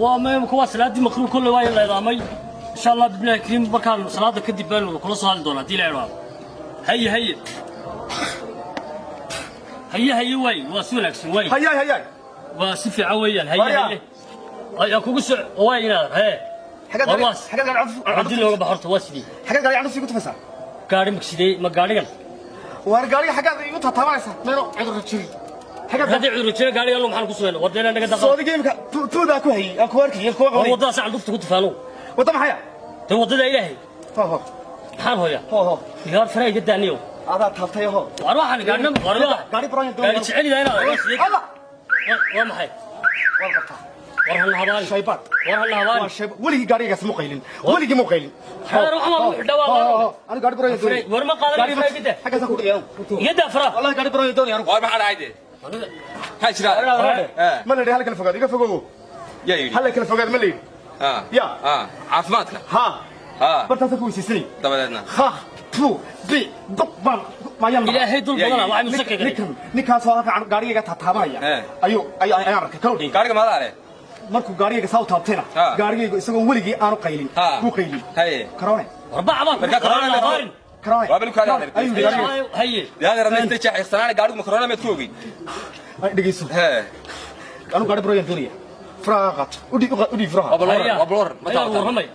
Waa meemka, waa salaadii maqrib, kolley waa la idaamay. Insha Allah billahi kariim, markaan salaada kadib baan kula soo hadli doonaa haddii la idhaahdo. Haye haye haye haye, waay, waa si wanaagsan waay. Hayaay hayaay. Waa si fiican weeyaan, haye. Waryaa. Haye, ayaa kugu soo waay inaad hee. Xagaad War gaari waas. Xagaad gaari Haddii looga baxo horta waa sidii. Xagaad gaari candhuuf igu tufaysaa? Gaari ma sidee? Ma gaarigan? Waar gaariga xagaad igu tataabanaysaa meelo cudur jirin xagaad? Haddii cudur jira gaarigan maxaan ku sugaynaa? War deena naga daqa. Soo adiga imika tuudaa ku hayay aan ku arkay ku War qabanay. waddadaas candhuufta ku tufaano. Wadda maxaya? Dee waddada Ilaahay. Ho ho. Maxaan hooyaa? Ho ho. Igaar fara iga daaniyo. Adaa taabtay ho. War waxaan gaarina, war waa gaari brown. Gaari jecel inaad waa sidee? Alla. Waa maxay? Waa qabtaa. War hal habaan. Shaybaan. War hal habaan. Waa shayb, weligii gaarigaas mu qaylin, weligii mu qaylin. Xeer waxaan lagu xidhaa waa loo. Anigu gaari brown doonay. War ma qaadan, fara iga daa. Xaggaasaan ku dhigay. Iga daa fara. Wallahi gaari brown doonay anigu. War maxaa dhacay dee? Maxaa jira? Ma la yidhi hal kala fogaado? Iga fogow. Yaa yidhi? Hal kala fogaado ma la yidhi? Ya. Caafimaadka. Ha. Ha. Bartaasaan ku weysiisanay. Dabadeedna? Ha tu bi duq baan mayaan. Ilaahay dul badana waxay musaka galay. Ninkan, ninkaasoo halka gaarigayga taataabanaya ayuu ayuu ayaan arkay kawdhay. Gaariga maadaa leh? Markuu gaarigayga saa u taabtayna, gaarigaygu isagoon weligii aanu qaylin buu qaylin. Haye. Karoone. War bacbaan. Marka corona ma- habaarin. Karoone. Waa bal kaada adeer. Ayuu yidhi gaarigayga. Haye. Dee adeer adna jeexaysanaana gaarigu ma corona meed ku ogey? Ay, dhegeyso. Hee. Anu gaari broyan doonaya, furaha qaato, udhi udhi furaha. Waa bal waran. Haya. Waa bal waran ma Haya, taabataan? warramay.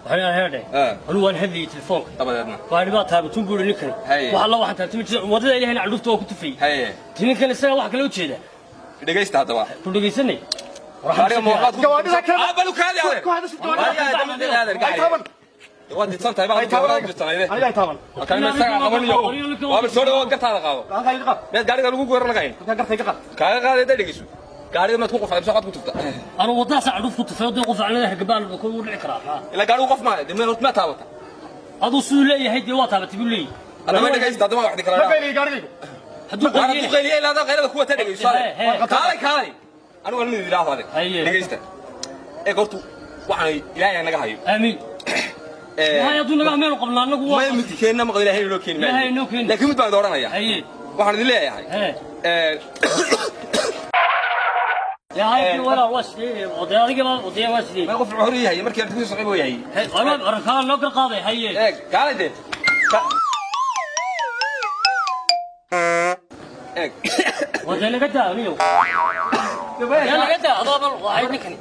Waxaan heedhay. Anu waan hadlayay telefoonka. Dabadeedna? Gaari baa taabatun buuri ninkani. Haye. Waxa la waxaan taabtay ma jiro, waddada Ilaahayna candhuufta waa ku tufayay. Haye. Ninkan isaga wax kale u jeeda. Dhegaysta haddaba. Ku dhegaysanay. Gaariga ma waxaad ku Gawaadhida kale. Ah, bal kaadi adeer. Ku hadasha gawaadhida. Waa yahay, adeer. Ay taaban. Waa didsan tahay baa Ay taaban. ku didsanayde. Aniga ay taaban. Kan isaga qabanayo waa bal soo dhawo, gartaada qaado. Halkaa iga qaad. Meed gaariga lagu weerar lagayn? Halkaa garta iga qaad. Kaaga qaaday da, dhegeyso, gaariga maad ku qufacday mise waxaad ku tufta? Anu waddadaas candhuuf ku tufay, dee qof aan hergabaan ku dhici karaa. Ilaa gaarigu qof maaha dee, meel ma taabata? Aduu siduu leeyahay dee waa taabatay buu leeyahay. Haddaba dhegeysta, haddaba wax kala. Ma qayliyay gaarigaygu? Hadduu Waana qayliye. ku qayliye ilaa adaa qaylada kuwa ta dhegeyso. Hee, hee. Kaalay kaalay, anigu aan mid idhaahdo adeer. Haye. Dhegeysta, ee goortu waxaan Ilaahay naga hayo. Aamiin. Maxay hadduu naga meelu qabnaa anagu waa May midkeenna maqal, Ilaahay inoo keeni maayo. Ilaahay inoo keeni. Laakiin mid baan idin odhanaya. Haye. Waxaan idin leeyahay hee yaa haye, walaa waa sidee oday adiga oday waa sidee? May qof hor yahay markii aan ku socday buu yahay. Hee, war kala noo kala qaaday, haye. Eeg, kaalay dee. Eeg. Waday naga daa aniyo yaa naga daa adaa bal waxay ninkani.